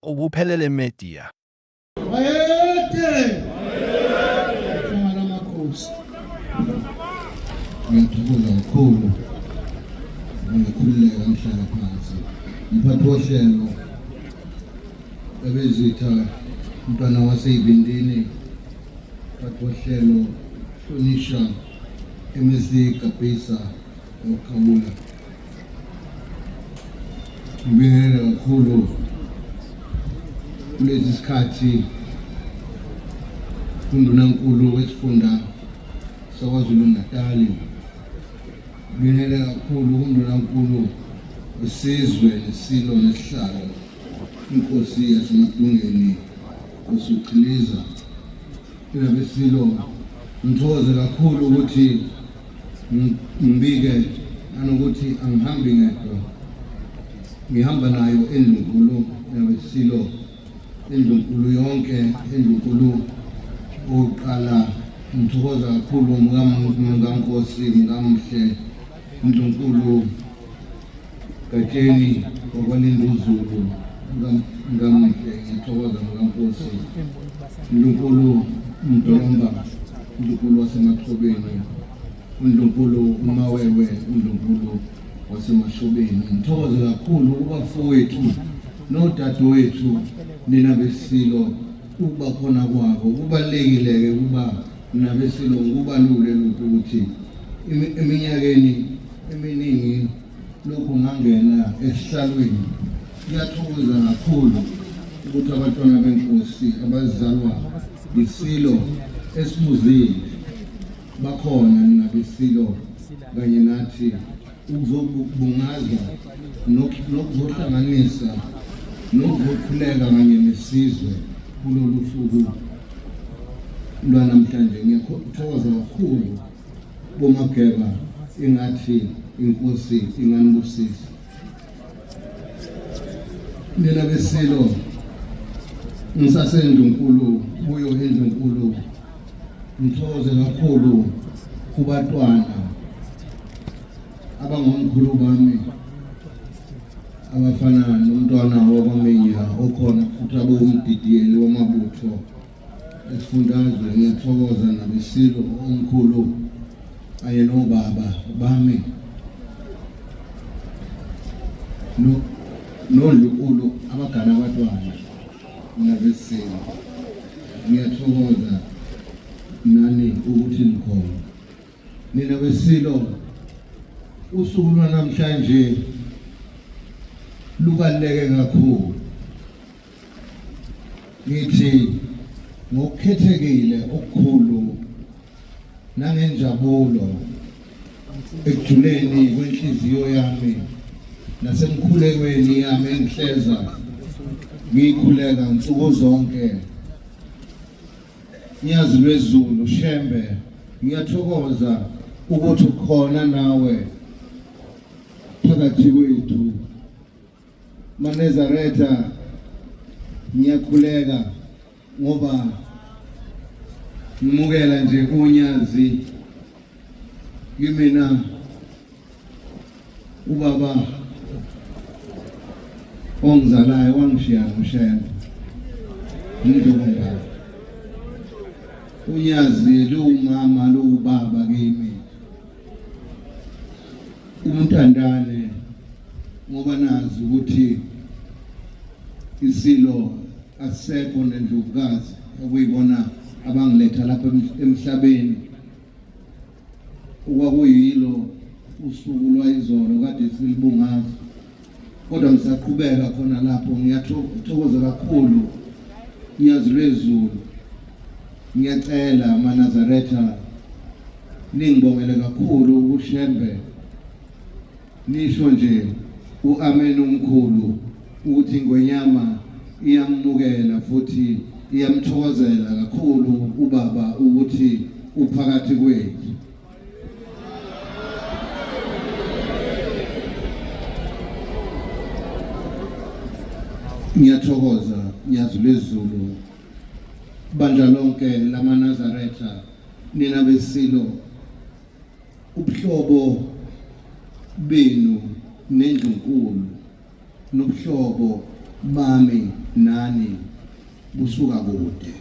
Ukuphelele Media. Bayede! Hlangana amakhosi. Ngiyathokoza kakhulu ngikhululeka ngihlala phansi. Mphathi wohlelo ebezitha mntwana waseyibindini mphathi wohlelo hlonisha MEC Gabhisa Okhawula. Ngibingelele kakhulu kulesi sikhathi undunankulu wesifunda saKwaZulu-Natali. Ngibingelele kakhulu kundunankulu wesizwe nesilo nesihlalo inkosi yaseMadungeni Nkosi uChiliza. Nabesilo ngithokoze kakhulu ukuthi ngibike nanokuthi angihambi ngedwa ngihamba nayo endlunkulu yabesilo endlunkulu yonke endlunkulu oqala ngithokoza kakhulu mkamnkosi mkamhle ndlunkulu Gatsheni wakwaLinduzulu mkamhle ngiyathokoza mkamnkosi ndlunkulu mdolomba ndlunkulu wasemachobeni uNdlunkulu uMawewe uNdlunkulu waseMashobeni. Ngithokoze kakhulu kubafowethu nodadewethu nina beSilo ukuba khona kwabo. Kubalulekile-ke ukuba nabeSilo ngikubalule lokhu ukuthi eminyakeni eminingi lokhu ngangena esihlalweni kuyathokoza kakhulu ukuthi abantwana benkosi abazalwa yisilo esibuzile bakhona nina beSilo kanye nathi ukuzobungaza nokuzohlanganisa nokuzokhuleka kanye nesizwe kulolu suku lwanamhlanje. Ngiyathokoza kakhulu boMageba, ingathi inkosi inganibusisa nina beSilo. Ngisasendlunkulu kuyo indlunkulu ngithokoze kakhulu kubatwana abangomkhulu bami abafana nomntwana wakwaMinya okhona futhi abewumdidiyeli wamabutho esifundazwe. Ngiyathokoza nabesilo omkhulu kanye nobaba bami nondlunkulu abagana abatwana nabesilo. Ngiyathokoza nani ukuthi nikhona nina besilo. Usuku lwanamhlanje lubaluleke kakhulu, ngithi ngokukhethekile okukhulu nangenjabulo ekujuleni kwenhliziyo yami nasemkhulekweni yami engihleza ngikhuleka nsuku zonke. Nyazi lwezulu Shembe, ngiyathokoza ukuthi ukhona nawe phakathi kwethu. MaNazaretha, ngiyakhuleka ngoba ngimukela nje unyazi kimina ubaba ongizalayo wangishiya ngoShembe ngindlovumbala. Unyazi luwumama luwubaba kimi umntandane ngoba nazi ukuthi isilo asisekho nendlovukazi okuyibona abangiletha lapha emhlabeni. Okwakuyilo usuku lwayizolo kade silibungaza, kodwa ngisaqhubeka khona lapho. Ngiyathokoza kakhulu Nyazi lwezulu, ngiyacela maNazaretha ningibongele kakhulu uShembe, nisho nje uAmen omkhulu ukuthi ingwenyama iyamukela futhi iyamthokozela kakhulu ubaba ukuthi uphakathi kwethu. Ngiyathokoza Nyazi lwezulu, bandla lonke lamaNazaretha, nina besilo, ubuhlobo benu nendlunkulu nobuhlobo bami nani busuka kude.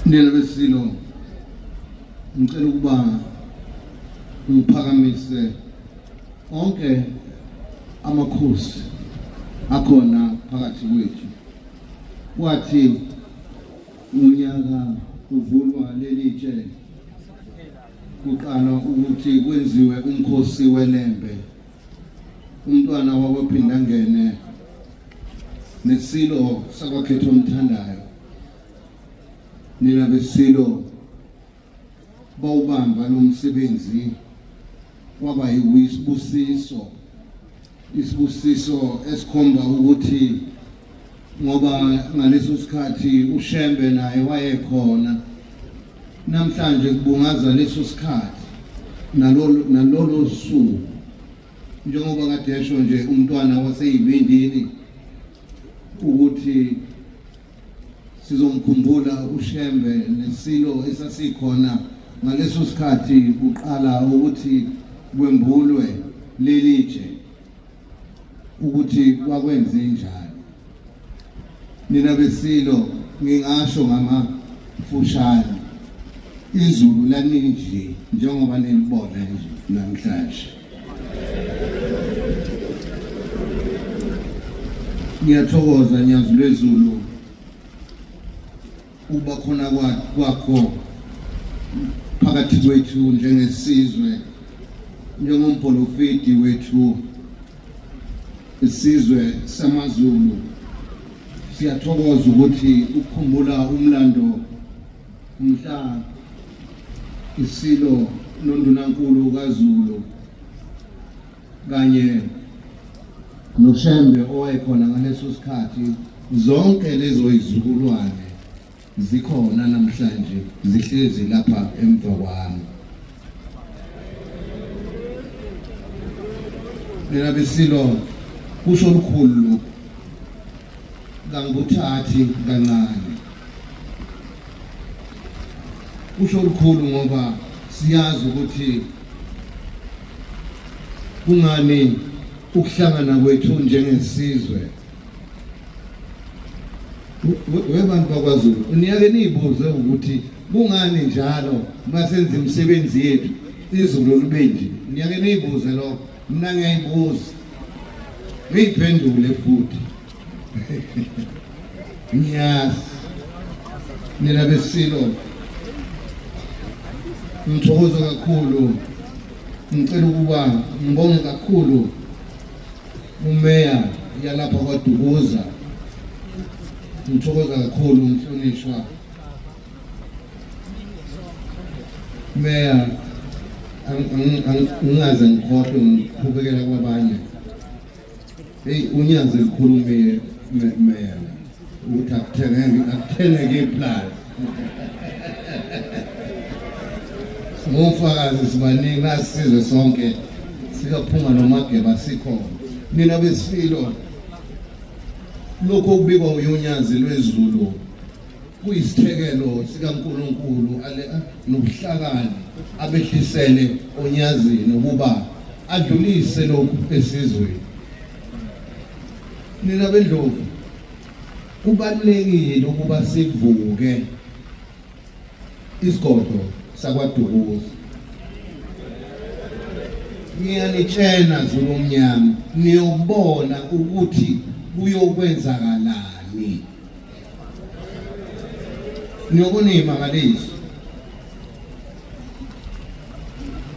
Nina besilo, ngicela ukuba ngiphakamise onke amakhosi akhona phakathi kwethu. Kwathi unyaka uvulwa leli tshe kuqala ukuthi kwenziwe umkhosi weLembe, umntwana wakwaPhindangene nesilo sakwaKhetha omthandayo. Nina besilo bawubamba lo msebenzi waba yisibusiso, isibusiso esikhomba ukuthi ngoba ngaleso sikhathi uShembe naye wayekhona. Namhlanje kubungaza leso sikhathi nalolo suku, njengoba kade esho nje umntwana waseyibindini ukuthi sizomkhumbula uShembe nesilo esasikhona ngaleso sikhathi kuqala ukuthi kwembulwe leli tshe ukuthi kwakwenze njani. Nina besilo, ngingasho ngamafushane, izulu laninje njengoba nilibona nje namhlanje. Ngiyathokoza Nyazi lwezulu ukuba khona kwakho phakathi kwethu njengesizwe, njengomprofeti wethu isizwe samaZulu. Siyathokoza ukuthi ukukhumbula umlando mhla isilo nondunankulu kaZulu kanye noShembe owayekhona ngaleso sikhathi, zonke lezo izizukulwane zikhona namhlanje zihlezi lapha emva kwami. Mina besilo kusho olukhulu lokhu, kangikuthathi kancane, kusho olukhulu ngoba siyazi ukuthi kungani ukuhlangana kwethu njengesizwe. Webantu bakwaZulu, niyake niyibuze ukuthi kungani njalo masenza imisebenzi yethu izulu libe nje? Niyake niyibuze lokho? Mina ngiyayibuza, ngiyiphendule futhi. Ngiyazi nina besilo, ngithokoza kakhulu. Ngicela ukuba ngibonge kakhulu umeya yalapha kwaDukuza. Ngithokoza kakhulu umhlonishwa meya, ngingaze ngikhohlwe ngiqhubekela kwabanye. Hey, unyazi likhulume meya ukuthi akuthengeke akuthengeke iplazi. Ngofakazi sibaningi nasizwe sonke sikaphunga nomageba sikhona. Nina besilo, lokho okubikwa uyonyazi lwezulu kuyisithekelo sikaNkulunkulu nobuhlakani abehlisele onyazini ukuba adlulise lokhu esizweni. Nina bendlovu, kubalulekile ukuba sivuke isigodlo sakwaDukuza. Ngiyanitshena Zulu omnyama, niyobona ukuthi kuyokwenzakalani. Niyobona imangaliso.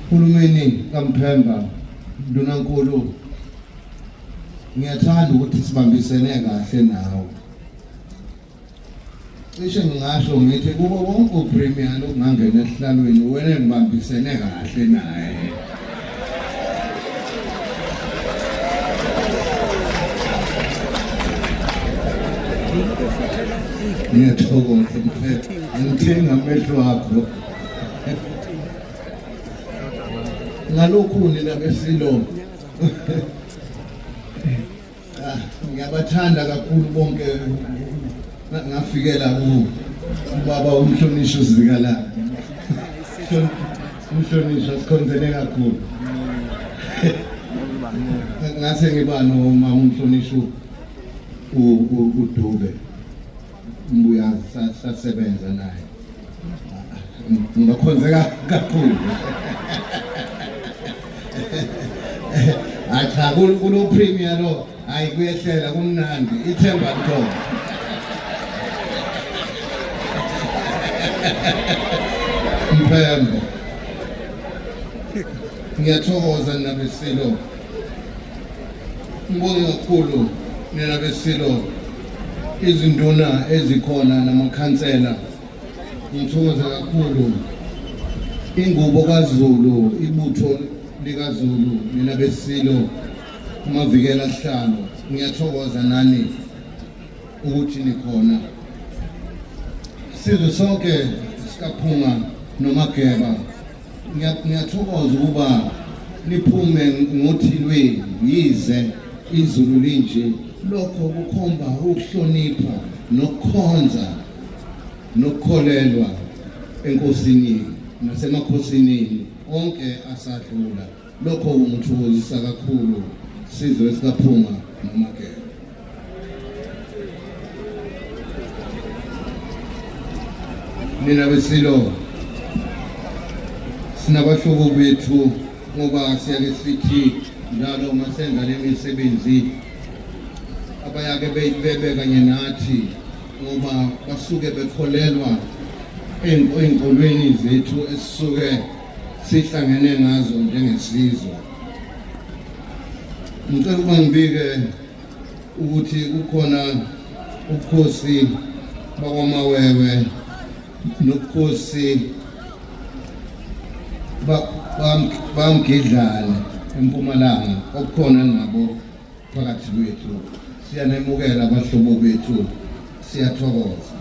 Hulumeni kaMphemba, Ndunankulu, ngiyathanda ukuthi sibambisene kahle nawe. Cishe ngingasho ngithi kubo bonke uPremier lokungangena esihlalweni wena engibambisene kahle naye. Ngiyathokoza mfethu, ngithenga amehlo akho. Ngalokhu nina besilo, ngiyabathanda kakhulu bonke. Ngafikela ku ubaba umhlonishwa uZikalala, umhlonishwa sikhonzene kakhulu. Ngase ngiba noma umhlonishwa uDube Mbuyazi, sasebenza naye, ngibakhonze kakhulu. Hayi cha, kulo premier lo, hayi kuyehlela, kumnandi, ithemba likhona. Mphembo, ngiyathokoza nina besilo, ngibonge kakhulu nina besilo, izinduna ezikhona namakhansela, ngithokoza kakhulu. Ingubo kaZulu, ibutho likaZulu, nina besilo, umavikela sihlalo, ngiyathokoza nani ukuthi nikhona. Sizwe sonke sikaPhunga noMageba, ngiyathokoza ukuba niphume ngothilweni yize izulu linje. Lokho kukhomba ukuhlonipha nokukhonza nokukholelwa enkosini nasemakhosini onke asadlula. Lokho kungithokozisa kakhulu, sizwe sikaPhunga noMageba. Nina besilo, sinabahlobo bethu, ngoba siyake sithi njalo uma senza le misebenzi abayake bebe kanye nathi, ngoba basuke bekholelwa ey'nkolweni zethu esisuke sihlangene ngazo njengesizwe. Ngicela ukuba ngibike ukuthi kukhona ubukhosi bakwaMawewe nobukhosi bamgidlane eMpumalanga okukhona nabo phakathi kwethu. Siyanemukela abahlobo bethu, siyathokoza.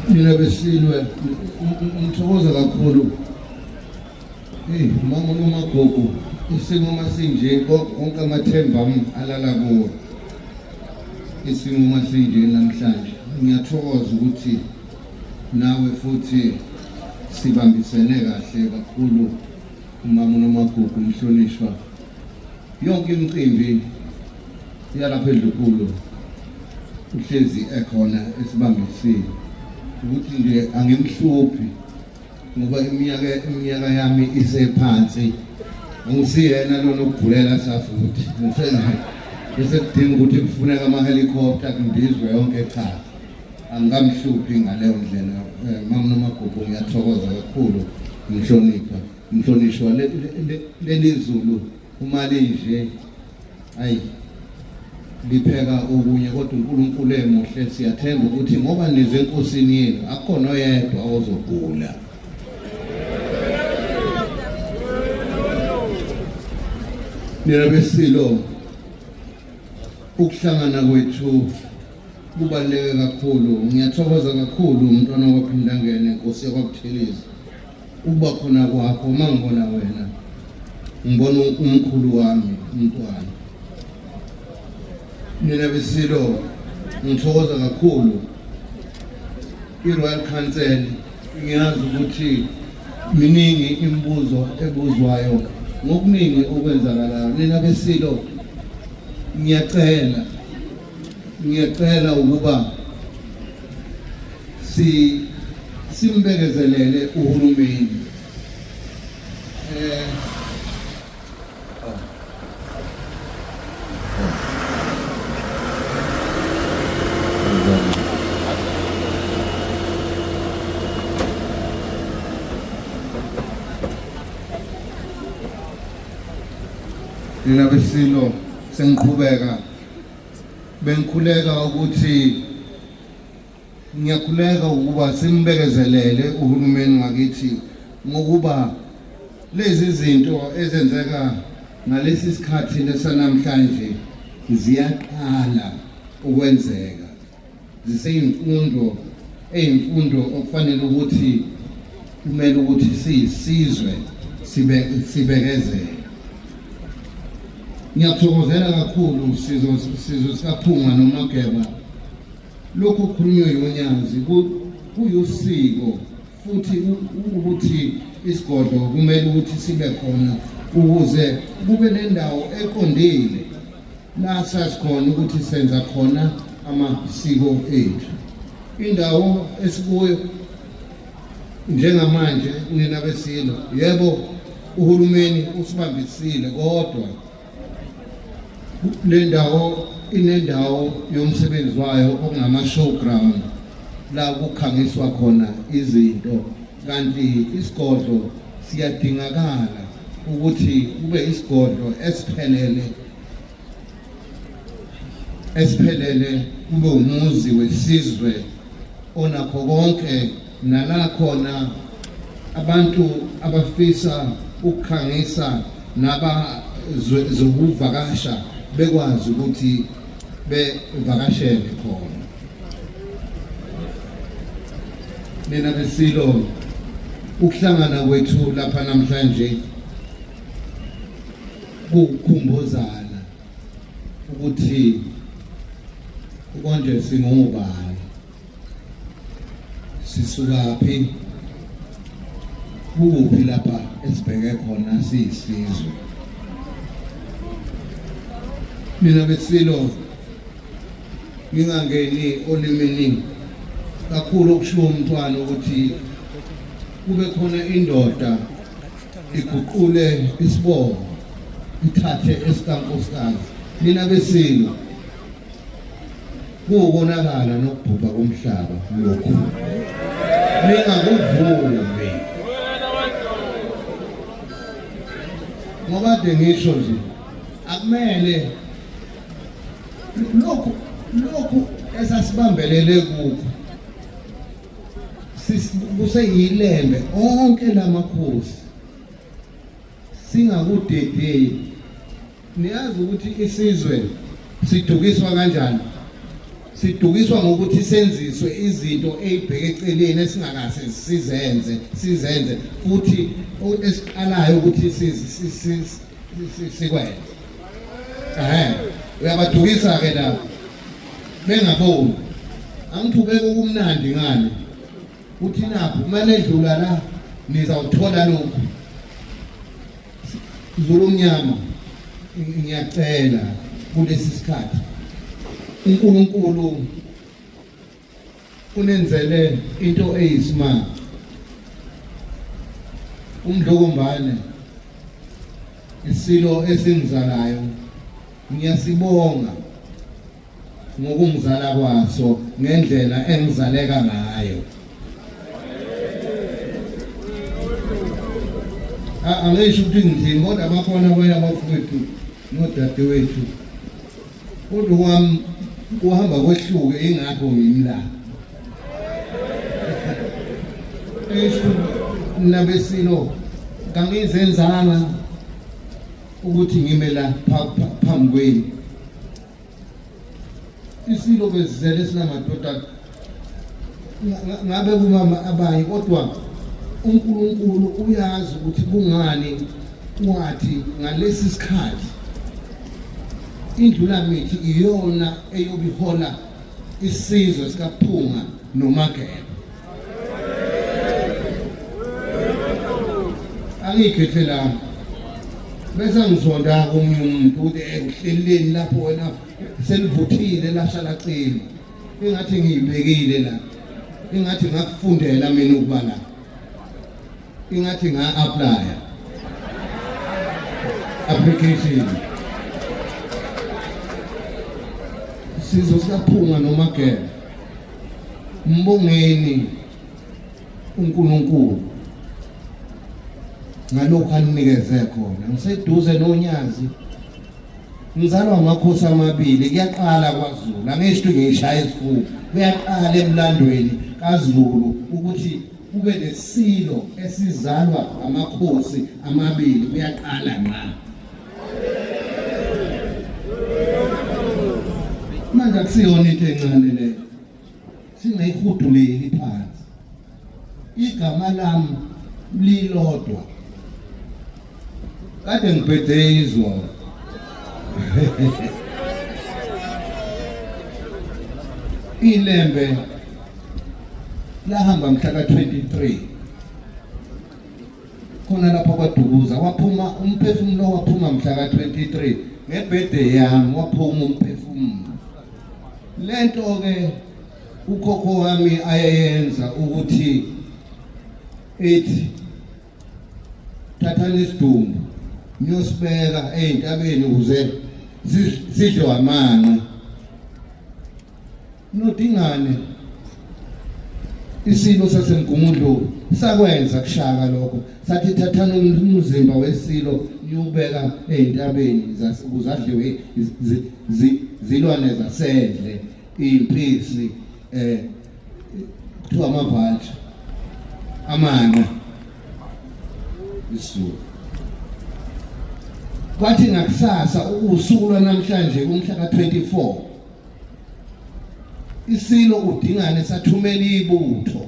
Mina besilwe ngithokoza kakhulu. Hey mama nomagogo, isimo masinje, konke amathemba ami alala kuwe. Isimo masinje namhlanje, ngiyathokoza ukuthi nawe futhi sibambisene kahle kakhulu, umama uNomagugu, umhlonishwa. Yonke imicimbi yalapha eNdlunkulu uhlezi ekhona esibambisile, ukuthi nje angimhluphi ngoba iminyaka yami isephansi, angisiyena lona okugulela safuthi, bese kudinga ukuthi kufuneka ama-helicopter kundizwe yonke. Cha, angikamhluphi ngaleyo ndlela. Mama Nomagugu, ngiyathokoza kakhulu, ngihlonipha, mhlonishwa. Leli zulu uma linje, ayi lipheka okunye, kodwa uNkulunkulu emuhle, siyathemba ukuthi ngoba nize enkosini yenu akukhona oyedwa ozogula. Nina besilo, ukuhlangana kwethu kubaluleke kakhulu. Ngiyathokoza kakhulu, umntwana wakwaPhindangene, Nkosi yakwaButhelezi, ukuba khona kwakho. Uma ngibona wena ngibona umkhulu wami, umntwana. Nina besilo, ngithokoza kakhulu. I-Royal Council, ngiyazi ukuthi miningi imibuzo ebuzwayo ngokuningi okwenzakalayo. Nina besilo, ngiyacela ukuba si simbekezelele uhulumeni. Oh. Nina besilo, sengiqhubeka, bengikhuleka ukuthi, ngiyakhuleka ukuba simbekezelele uhulumeni wakithi, ngokuba lezi zinto ezenzeka ngalesi sikhathi lesanamhlanje ziyaqala ukwenzeka, ziseyimfundo, eyimfundo okufanele ukuthi kumele ukuthi siyisizwe sibe sibekezele. Ngiyakuthokozela kakhulu, sizwe sikaPhunga noMageba. Lokhu kukhulunywe yonyazi kuyusiko futhi ukuthi Isigodlo kumele ukuthi sibe khona ukuze kube nendawo eqondile la sazi khona ukuthi senza khona amasiko ethu. Indawo esikuyo njengamanje nina besilo, yebo uhulumeni usibambisile, kodwa le ndawo inendawo yomsebenzi wayo okungama-show ground la kukhangiswa khona izinto, kanti isigodlo siyadingakala ukuthi kube isigodlo esiphelele esiphelele, kube umuzi wesizwe onakho konke nala khona abantu abafisa ukukhangisa naba zokuvakasha bekwazi ukuthi bevakashele khona. Nina besilo, ukuhlangana kwethu lapha namhlanje kukukhumbuzana ukuthi konje singobani, sisukaphi, kukuphi lapha esibheke khona siyisizwe. Mina besilo ngingangeni olimini kakhulu okushiwo umntwana ukuthi kube khona indoda iguqule isibongo ithathe esikankosikazi. Nina besilo, kuwukonakala nokubhubha komhlaba lokhu, ningakuvumi, ngoba kade ngisho nje akumele lokhu esasibambelele kukho kuseyilembe onke lamakhosi singakudedeli. Niyazi ukuthi isizwe sidukiswa kanjani? Sidukiswa ngokuthi senziswe izinto ezibheke eceleni esingakase sizenze, sizenze futhi esiqalayo ukuthi sikwenze. Uyabadukisa ke lapho bengaboni. Angithi ubeke okumnandi ngani uthi nakho uma nedlula la nizawuthola lokhu. Zulu omnyama, ngiyacela kulesi sikhathi uNkulunkulu unenzele into eyisimanga. UMdlokombane isilo esingizalayo, ngiyasibonga ngokungizala kwaso ngendlela engizaleka ngayo. Angisho ukuthi ngithini, kodwa bakhona abanye abafowethu nodadewethu, kodwa kwami kuhamba kwehluke, ingakho ngimi la. Esho nabesilo, kangizenzanga ukuthi ngime la phambi kwenu. Isilo bezizele sinamadodana ngabe kumama abanye, kodwa uNkulunkulu uyazi ukuthi kungani wathi ngalesi sikhathi indlulamithi iyona eyobihola isizwe sikaPhunga noMageba. Angiyikhethelanga bese ngizonda komunye umuntu ukuthi uhleleni lapho wena selivuthile lasha lacima, ingathi ngiyibekile la, ingathi ngakufundela mina ukuba la, ingathi nga-aplya application. Sizwe sikaPhunga noMageba, mbongeni uNkulunkulu ngalokhu aninikeze khona. Ngiseduze noNyazi, ngizalwa amakhosi amabili, kuyaqala kwaZulu, angisho ngishaya isifuba, kuyaqala emlandweni kaZulu ukuthi kube nesilo esizalwa amakhosi amabili, kuyaqala ngqa. Manje akusiyona into encane leyo, singayihuduleli phansi. Igama lami lilodwa, kade ngibhede izolo. Ilembe lahamba mhla ka-23. Khona lapha kwaDukuza waphuma umphefumulo, waphuma mhla ka-23 ngebirthday yami, waphuma umphefumulo. Lento ke ukhokho wami ayeyenza ukuthi ethi thathani isidumbu niyosibeka ey'ntabeni ukuze sidliwe amanqe. Nodingane isilo saseMgungundlovu sakwenza kushaka lokho, sathi thathani umzimba wesilo niyobeka ey'ntabeni ukuze adliwe zilwane zasendle, iy'mpisi, kuthiwa amavulture, amanqe isiZulu. Kwathi ngakusasa usuku lwanamhlanje umhla ka-24 isilo uDingane sathumela ibutho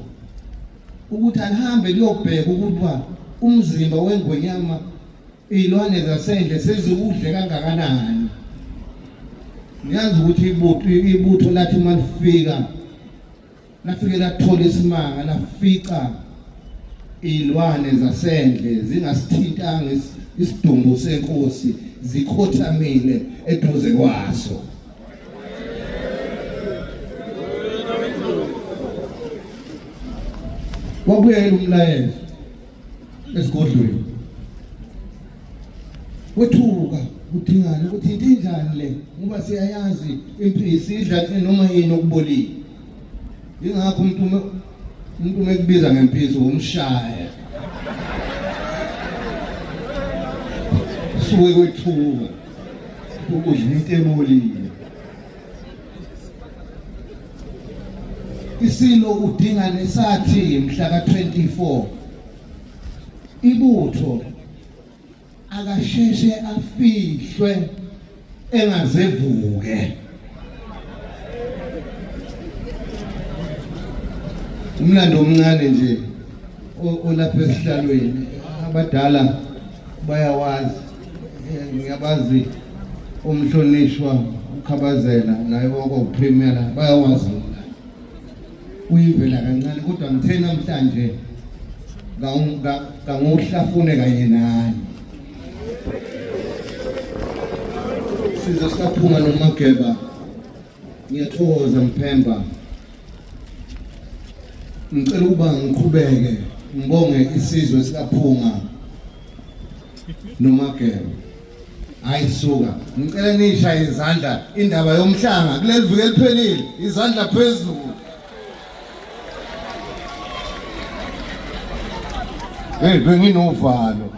ukuthi alihambe liyobheka ukuba umzimba wengonyama izilwane zasendle seziwudle kangakanani. Niyazi ukuthi ibutho lathi uma lifika lafike lathola isimanga, lafica izilwane zasendle zingasithintanga isidumbu senkosi, zikhothamile eduze kwaso. Wabuyela umlayezo esigodlweni, wethuka uDingane ukuthi into enjani le, ngoba siyayazi impisi idla noma yini okubolile. Ingakho umuntu uma ekubiza ngempisi umshaya, suke kwethuka ukudla into ebolile. Isilo uDingane sathi mhla ka-24 ibutho akasheshe afihlwe engazevuke. Umlando omncane nje olapha esihlalweni, abadala bayawazi, ngiyabazi umhlonishwa uKhabazela naye wakwaPremier bayawazi umlando. Uyivela kancane kodwa ngithe namhlanje kanguhlafune kanye nani. Sizwe sikaPhunga noMageba, ngiyathokoza Mphemba. Ngicela ukuba ngiqhubeke ngibonge isizwe sikaPhunga noMageba. Hayi suka, ngicela nishaye izandla indaba yomhlanga kuleli viki eliphelile, izandla phezulu. Hey, benginovalo.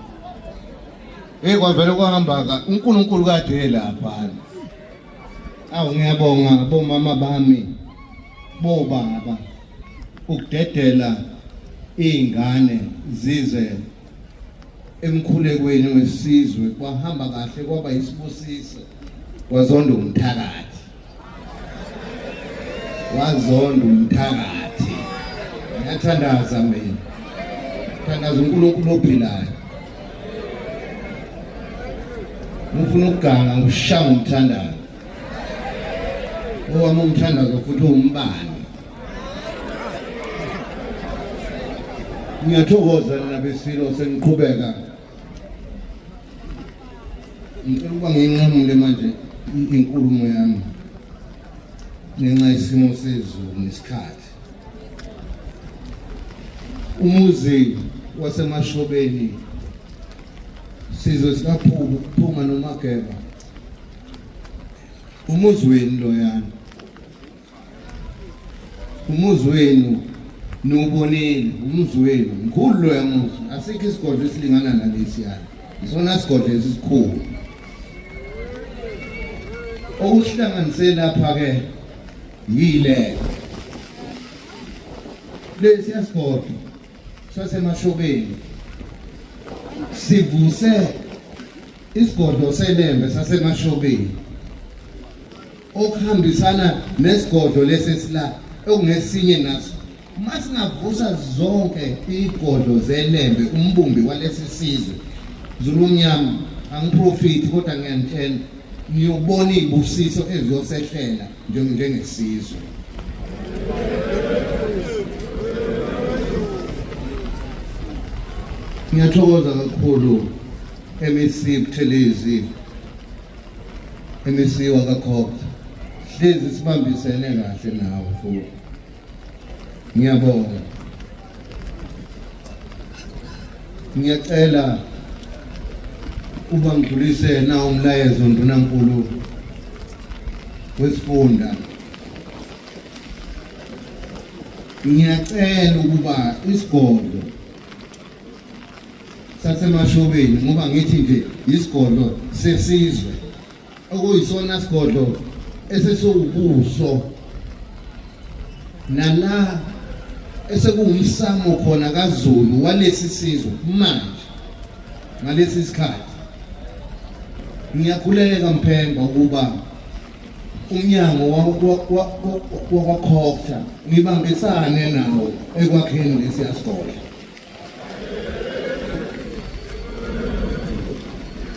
Hey, kwavele kwahamba ka uNkulunkulu kade elapha. Awu ngiyabonga bomama bami, bobaba, ukudedela izingane zize emkhulekweni wesizwe, kwahamba kahle, kwaba isibusiso. Wazonda umthakathi, wazonda umthakathi. Ngiyathandaza mina, thandaza uNkulunkulu ophilayo. Ngifuna ukuganga ngishaya umthandazo owami, umthandazo futhi umbani. Ngiyathokoza nina besilo, sengiqhubeka. Ngicela ukuba ngiyinqamule manje inkulumo yami ngenxa yesimo sezulu nesikhathi. Umuzi waseMashobeni, sizwe sikaPhubu, Phunga noMageba, umuzi wenu loyana, umuzi wenu niwubonile, umuzi wenu mkhulu loya muzi, asikho isigodlo esilingana nalesiyana, isona sigodlo esikhulu. Okuhlanganise lapha ke yile lesiya sigodlo saseMashobeni, sivuse isigodlo seLembe saseMashobeni okuhambisana nesigodlo lesi esila okungesinye naso. Masingavusa zonke igodlo zeLembe, umbumbi walesi sizwe, Zulu mnyama, angiprofiti kodwa ngiyanitshela, niyobona izibusiso eziyosehlela njengesizwe. Ngiyathokoza kakhulu MEC Buthelezi, MEC wakaCox. Hlezi sibambisene kahle nawe futhi. Ngiyabonga. Ngiyacela uba ngidlulise na umlayezo Ndunankulu wesifunda. Ngiyacela ukuba isigodlo saseMashobeni, ngoba ngithi nje isigodlo sesizwe, okuyisona sigodlo esesiwubuso nala esekuwumsamo khona kaZulu walesi sizwe manje ngalesi sikhathi. Ngiyakhuleka Mphemba ukuba umnyango wakwaCogta ngibambisane nawo ekwakheni lesiya sikole.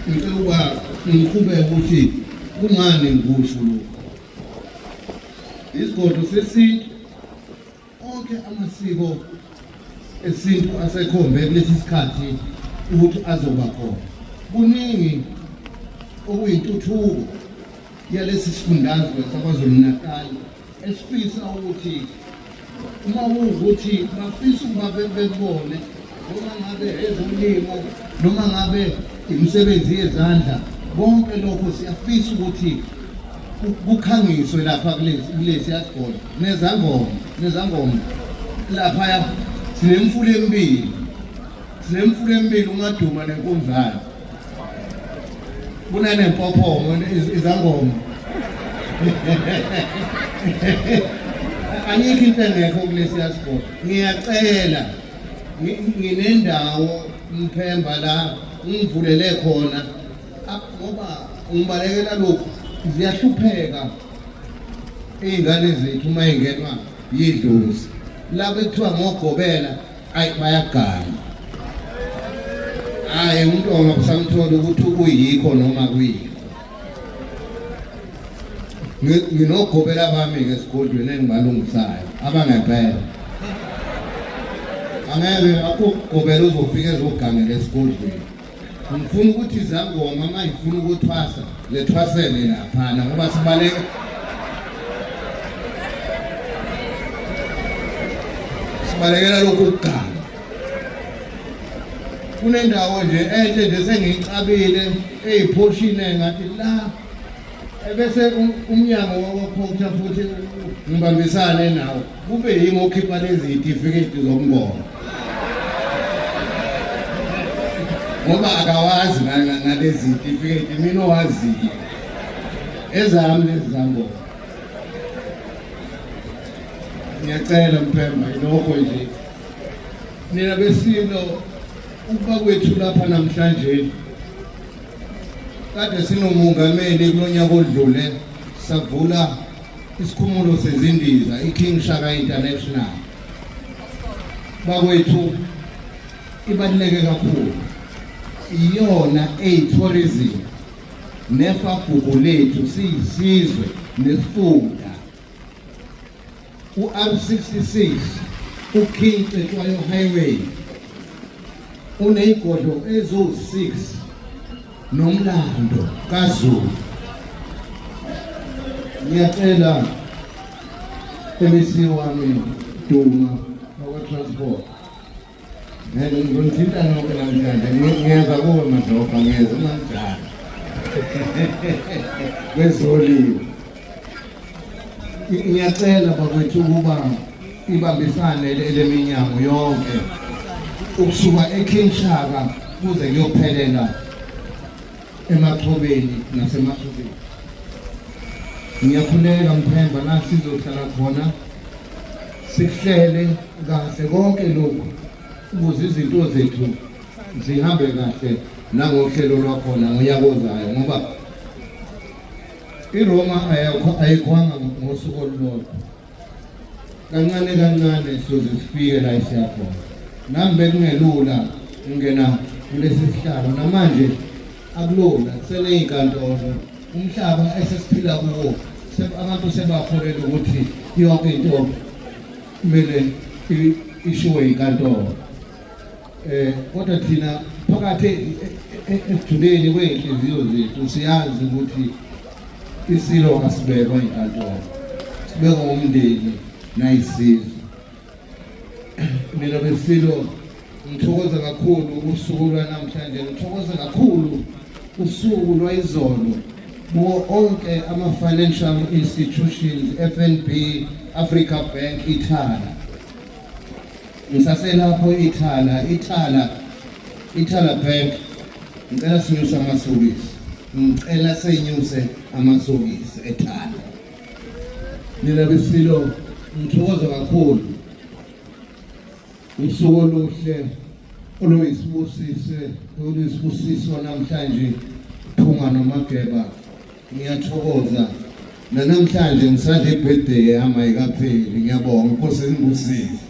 Ngicela ukuba ngiqhubeke ukuthi kungani ngikusho lokhu. Isigodlo sesintu, onke amasiko esintu asekhombe kulesi sikhathi ukuthi azoba khona. Kuningi okuyintuthuko yalesi sifundazwe saKwaZulu-Natal esifisa ukuthi uma kuwukuthi bafisa ukuba bekubone, noma ngabe ezolimo, noma ngabe imisebenzi yezandla, konke lokho siyafisa ukuthi kukhangiswe lapha kulesi sigodlo. Nezangoma laphaya, sinemfula emibili, sinemfula emibili, uMaduma nenkunzana, kunanempophongo izangoma. Ayikho into engekho kulesiya sigodlo. Ngiyacela, nginendawo Mphemba la ngivulele khona, ngoba ngibalekela lokhu, ziyahlupheka iy'ngane zethu uma y'ngenwa yidlozi la bekuthiwa ngogobela. Ayi, bayagana. Hayi, umuntu ongabusamthola ukuthi uyikho noma kuyikho. Nginogobela bami-ke esigodlweni engibalungisayo abangempela. Angeke akugobela uzofika ezogangela esigodlweni. Ngifuna ukuthi izangoma uma ifuna ukuthwasa zethwasele laphana, ngoba sibaleke sibalekela lokhu kuganga. Kunendawo nje enhle nje sengiyicabile eyiphoshini, ngathi la ebese umnyango wakwaCogta futhi ngibambisane nawo, kube yimi okhipha lezi zitifiketi zobungoma, ngoba akawazi ngalezi zitifiketi, mina owaziyo ezami lezi zangoma. Ngiyacela Mphemba, ilokho nje. Nina besilo, ukuba kwethu lapha namhlanje, kade sinomongameli kulonyaka odlule savula isikhumulo sezindiza iKing Shaka International. Bakwethu, ibaluleke kakhulu, iyona eyi-tourism nefagugu lethu siyisizwe nesifunda. U-R66, uKing Cetshwayo Highway, uneyigodlo eziwu-6 nomlando kaZulu. Ngiyacela MEC wami Duma wakwa-transport. Ngeke ngizonithinta nonke namhlanje. Ngiyeza kuwe Madlopha, ngiyeza unganjani. Kwezolimo. Ngiyacela bakwethu ukuba ibambisane leminyango yonke ukusuka eKing Shaka kuze kuyophelela eMachobeni naseMachobeni. Ngiyakhuleka Mphemba, la sizohlala khona sikuhlele kahle konke lokhu ukuze izinto zethu zihambe kahle nangohlelo lwakhona ngonyaka ozayo, ngoba iRoma ayikhwanga ngosuku olulodwa. Kancane kancane sizoze sifike la esiyakhona. Nami bekungelula ngingena kulesi sihlalo, namanje akulula, kuseney'nkantolo. Umhlaba esesiphila kuwo, abantu sebakholelwa ukuthi yonke into kumele ishiwe inkantolo. Kodwa thina phakathi ekujuleni kwey'nhliziyo zethu siyazi ukuthi isilo asibekwa inkantolo, sibekwa ngumndeni nayisizwe. Mina besilo ngithokoza kakhulu usuku lwanamhlanje, ngithokoza kakhulu usuku lwayizolo kuwo onke ama-financial institutions, FNB, Africa Bank, Ithala. Ngisaselapho Ithala Bank, ngicela sinyuse amasokisi, ngicela senyuse amasokisi eThala. Nina besilo ngithokoza kakhulu usuku oluhle oluyisibusise oluyisibusiso namhlanje Phunga noMageba. Ngiyathokoza nanamhlanje ngisadla i-birthday yami ayikapheli. Ngiyabonga, Nkosi ingibusise.